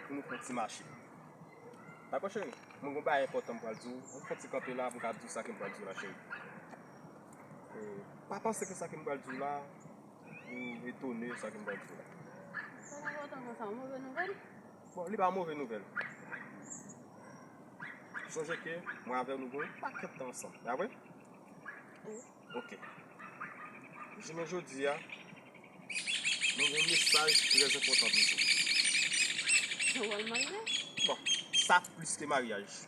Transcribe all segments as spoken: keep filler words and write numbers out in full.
pou nou fè yon ti mache. Dakò, cheri? Mwen gen yon bagay enpòtan m pral di w. Mwen fè yon ti kanpe la pou m ka di w sa ke m pral di w la, cheri. E, pa panse ke sa ke m pral di w la, ou etone sa ke m pral di w la. Sa gen enpòtan konsa, yon move nouvèl? Bon, li pa yon move nouvèl. Sonje ke mwen avè w nou gen yon pakèt tan ansanm. Pa vre? Wi. Ok. Jounen jodi a, mwen gen yon mesaj trè enpòtan pou di w. Ou pral marye? Bon, sa plis ke maryaj.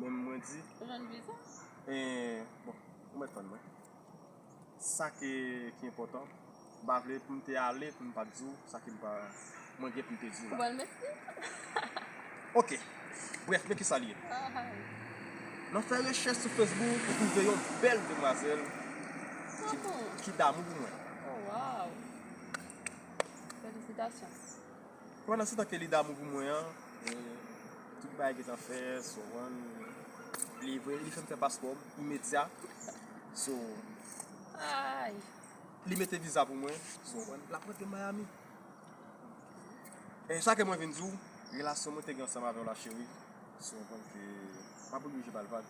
Men mwen di. Ou jwenn viza? Eh, bon, ou mèt tann mwen. Sa ke, ki enpòtan, m pa vle pou m te ale, pou m pa t di w sa ke m pa, mwen gen pou m te di w la. Ou pral mèsi? Ok. Brèf, men kisa l ye. Ah. Nan fè rechèch sou Facebook, m twouve yon bèl demwazèl ki, ki damou pou mwen. Oh, wow. Felisitasyon. Pandan se tan ke li damou pou mwen an, e, tout bagay gentan fèt, so, one, li voye, li fè m fè paspò m imedya. So, ay, li mete viza pou mwen, so, one, l ap rantre Miami. E sa ke mwen vin di w, relasyon mwen te gen ansanm avè w la, cheri, so, one, ke m ap oblije ba l vag.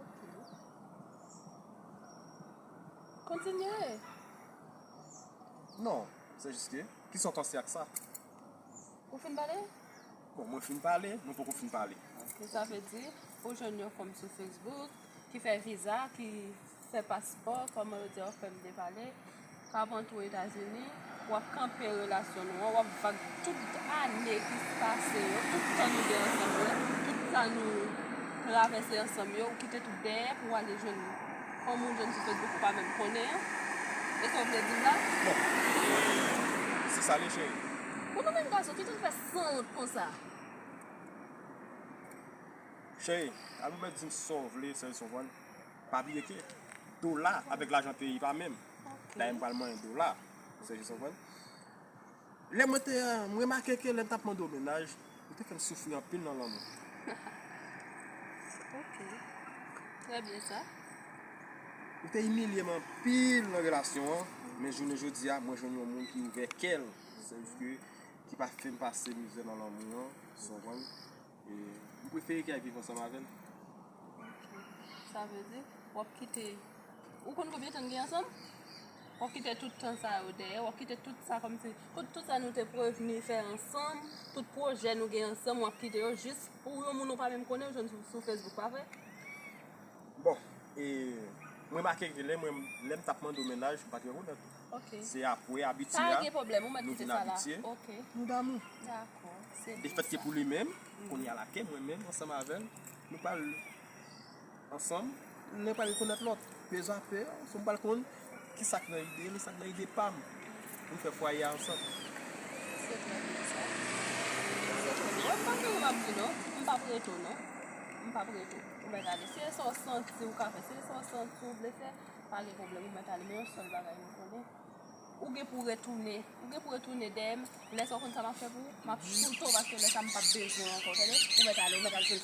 Ok. Kontinye. Non, se jis ke, kisa w panse ak sa? Ou fin pale? Bon, mwen fin pale, mwen poko fin pale. Ok, sa vle di, ou jwenn yon fanm sou Facebook, ki fè viza, ki fè paspò, kòman yo di, w fè m depale, k ap antre Etazini, w ap kanpe relasyon nou an, w ap vag tout ane ki pase yo, tout tan nou gen ansanm yo, tout sa nou travèse ansanm yo, ou kite tout dèyè pou w ale jwenn fanm ou jwenn sou Facebook ou pa menm konnen an. E sa w vle di m la? Bon, se sa l ye, cheri. Pou nou menm gason, kite n fè sanwont konsa. Cheri, al ou mèt di m sa w vle, sa w konprann. Pa bliye ke dola avèk lajan peyi pa menm. Ok. Dayè m pral manyen dola. Sa w konprann. Lè mwen te, euh, m remake ke lè m t ap mande w mennaj, ou te fè m soufri anpil nan lanmou. Ok. Trè byen sa. Ou te imilye m anpil nan relasyon an, men jounen jodi a, mwen jwenn yon moun ki ouvè kè l, sèdike ki pa fè m pase mizè nan lanmou an, w konprann? E m prefere ke al viv ansanm avè l. Ok. Sa vle di, w ap kite, ou konn konbyen tan n gen ansanm? W ap kite tout tan sa yo dèyè, w ap kite tout sa kòmsi, tout, tout sa nou te prevni fè ansanm, tout pwojè nou gen ansanm, w ap kite yo jis pou yon moun ou pa menm konnen, w jwenn sou, sou Facebook, pa vre? Bon, e, mwen remake ke lè mwen, lè m t ap mande w mennaj, m pa t rekonèt ou. Ok. Se apre abitye a, nou vin abitye, nou damou. Dakò. Defèt ke pou li menm, kounye a la ke mwen menm, ansanm avè l, nou pral ansanm, nou pral rekonèt lòt. Pezapè, so m pral konn ki sa k nan ide l, sa k nan ide pa m. Pou n fè fwaye a ansanm. Se trè byen sa. Se trè byen. Mwen pa gen yon m ap di non. M p ap rete w non. M p ap rete w. Ou mèt ale. Si e sa w santi ou ka fè, si e sa w santi ou vle fè, pa gen pwoblèm, ou mèt ale. Men yon sèl bagay mwen konnen, ou gen pou retounen. Ou gen pou retounen dèyè m. Lè sa w konn sa m ap fè pou ou, m ap choute w paske lè sa m p ap bezwen w ankò, tande? Ou mèt ale, ou mèt al jwenn